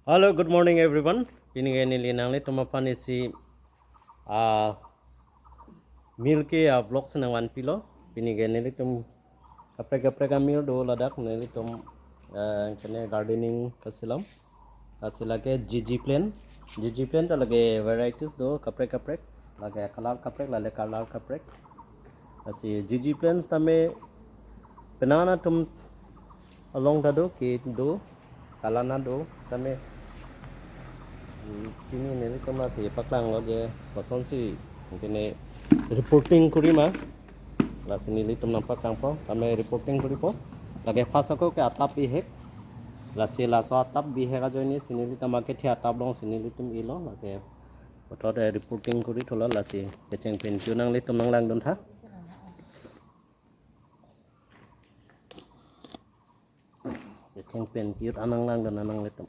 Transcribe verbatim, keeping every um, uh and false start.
Hello, good morning everyone. Pini ke neli nanglitum aphan isi ah meal ke ah vlog si nangvanpilo. Pini ke nelitum kaprek kaprek a meal do ladak nelitum ah, kene gardening kaselam. Lasi lake G G plant. G G plant ta lake varieties do kaprek kaprek. Lake color kaprek, lale color kaprek. Lasi G G plants tame penang atum along ta do, ke do, kalang ta do, tame. Hmm, pini nelitum lasi paklanglo je, kosonsi, kene reporting kori ma, lasi nelitum nangpaklangpo, tame reporting koripo, lake first ako ke atap bihek, lasi laso atap bihek ajoine, si nelitum ake thi atap alongsi nelitum ilo, lake, puthot reporting kori thula, lasi, kecheng pen ke-ot nanglitum nanglangdun tha. Kecheng pen ke-ot an nanglangdun nanglitum.